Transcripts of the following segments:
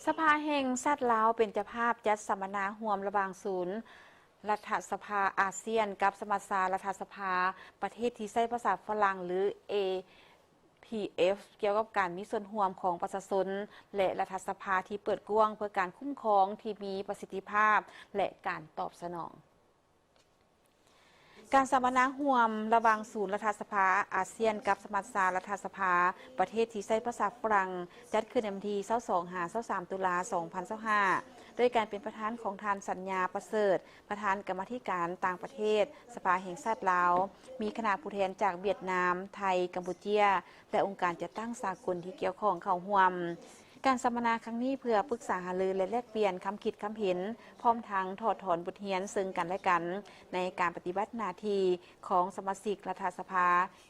ສະພາແຫ່ງຊາດລາວເປັນເຈົ້າພາບຈັດສຳມະນາຮ່ວມລະຫວ່າງສູນລັດຖະສະພາອາຊຽນກັບສະມັດຊາລັດຖະສະພາປະເທດທີ່ໃຊ້ພາສາຝຣັ່ງ ຫຼື APF ກ່ຽວກັບການມີສ່ວນຮ່ວມຂອງປະຊາຊົນ ແລະ ລັດຖະສະພາທີ່ເປີດກວ້າງເພື່ອການຄຸ້ມຄອງທີ່ມີປະສິດທິພາບ ແລະ ການຕອບສະໜອງ. ການສຳມະນາຮ່ວມລະຫວ່າງສູນລັດຖະສະພາອາຊຽນກັບສະມັດຊາລັດຖະສະພາປະເທດທີ່ໃຊ້ພາສາຝຣັ່ງ ຈັດຂຶ້ນໃນວັນທີຊາວສອງ ຫາ ຊາວສາມ ຕຸລາ ສອງພັນຊາວຫ້າ ໂດຍການເປັນປະທານຂອງທ່ານ ສັນຍາ ປະເສີດ ປະທານກຳມາທິການຕ່າງປະເທດ ສະພາແຫ່ງຊາດລາວ, ມີຄະນະຜູ້ແທນຈາກຫວຽດນາມ, ໄທ, ກຳປູເຈຍ ແລະ ອົງການຈັດຕັ້ງສາກົນທີ່ກ່ຽວຂ້ອງເຂົ້າຮ່ວມ. ການສຳມະນາຄັ້ງນີ້ເພື່ອປຶກສາຫາລື ແລະ ແລກປ່ຽນຄຳຄິດຄຳເຫັນ, ພ້ອມທັງຖອດຖອນບົດຮຽນເຊິ່ງກັນແລະກັນ ໃນການປະຕິບັດໜ້າທີ່ຂອງສະມາຊິກລັດຖະສະພາ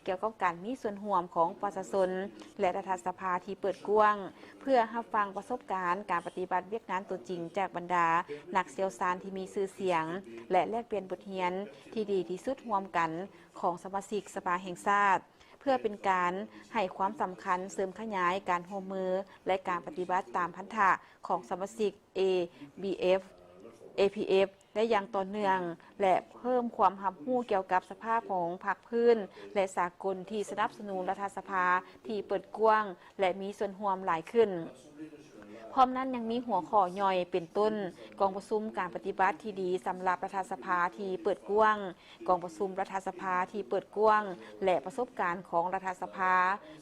ກ່ຽວກັບການມີສ່ວນຮ່ວມຂອງປະຊາຊົນ ແລະ ລັດຖະສະພາທີ່ເປີດກວ້າງ, ເພື່ອຮັບຟັງປະສົບການການປະຕິບັດວຽກງານຕົວຈິງຈາກບັນດານັກຊ່ຽວຊານທີ່ມີຊື່ສຽງ ແລະ ແລກປ່ຽນບົດຮຽນທີ່ດີທີ່ສຸດຮ່ວມກັນຂອງສະມາຊິກສະພາແຫ່ງຊາດ, ເພື່ອເປັນການໃຫ້ຄວາມສຳຄັນເສີມຂະຫຍາຍການຮ່ວມມື ແລະ ການປະຕິບັດຕາມພັນທະຂອງສະມາຊິກ ABF APF ໄດ້ຢ່າງຕໍ່ເນື່ອງ ແລະ ເພີ່ມຄວາມຮັບຮູ້ກ່ຽວກັບສະພາບຂອງພາກພື້ນ ແລະ ສາກົນທີ່ສະໜັບສະໜູນລັດຖະສະພາທີ່ເປີດກວ້າງ ແລະ ມີສ່ວນຮ່ວມຫຼາຍຂຶ້ນ. ພ້ອມນັ້ນຍັງມີຫົວຂໍ້ຍ່ອຍເປັນຕົ້ນ ກອງປະຊຸມການປະຕິບັດທີ່ດີສຳລັບລັດຖະສະພາທີ່ເປີດກວ້າງ, ກອງປະຊຸມລັດຖະສະພາທີ່ເປີດກວ້າງ ແລະ ປະສົບການຂອງລັດຖະສະພາ,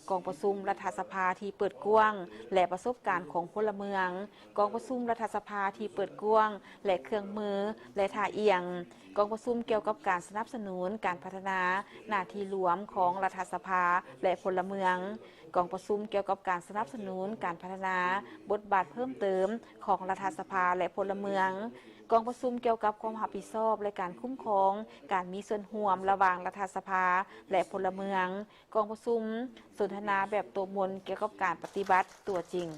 ກອງປະຊຸມລັດຖະສະພາທີ່ເປີດກວ້າງ ແລະ ປະສົບການຂອງພົນລະເມືອງ, ກອງປະຊຸມລັດຖະສະພາທີ່ເປີດກວ້າງ ແລະ ເຄື່ອງມື ແລະ ທ່າອ່ຽງ, ກອງປະຊຸມກ່ຽວກັບການສະໜັບສະໜູນການພັດທະນາໜ້າທີ່ລວມຂອງລັດຖະສະພາ ແລະ ພົນລະເມືອງ, ກອງປະຊຸມກ່ຽວກັບການສະໜັບສະໜູນການພັດທະນາບົດບາດເພີ່ມເຕີມຂອງລັດຖະສະພາ ແລະ ພົນລະເມືອງ, ກອງປະຊຸມກ່ຽວກັບຄວາມຮັບຜິດຊອບ ແລະ ການຄຸ້ມຄອງການມີສ່ວນຮ່ວມລະຫວ່າງລັດຖະສະພາ ແລະ ພົນລະເມືອງ, ກອງປະຊຸມສົນທະນາແບບໂຕະມົນກ່ຽວກັບການປະຕິບັດຕົວຈິງ.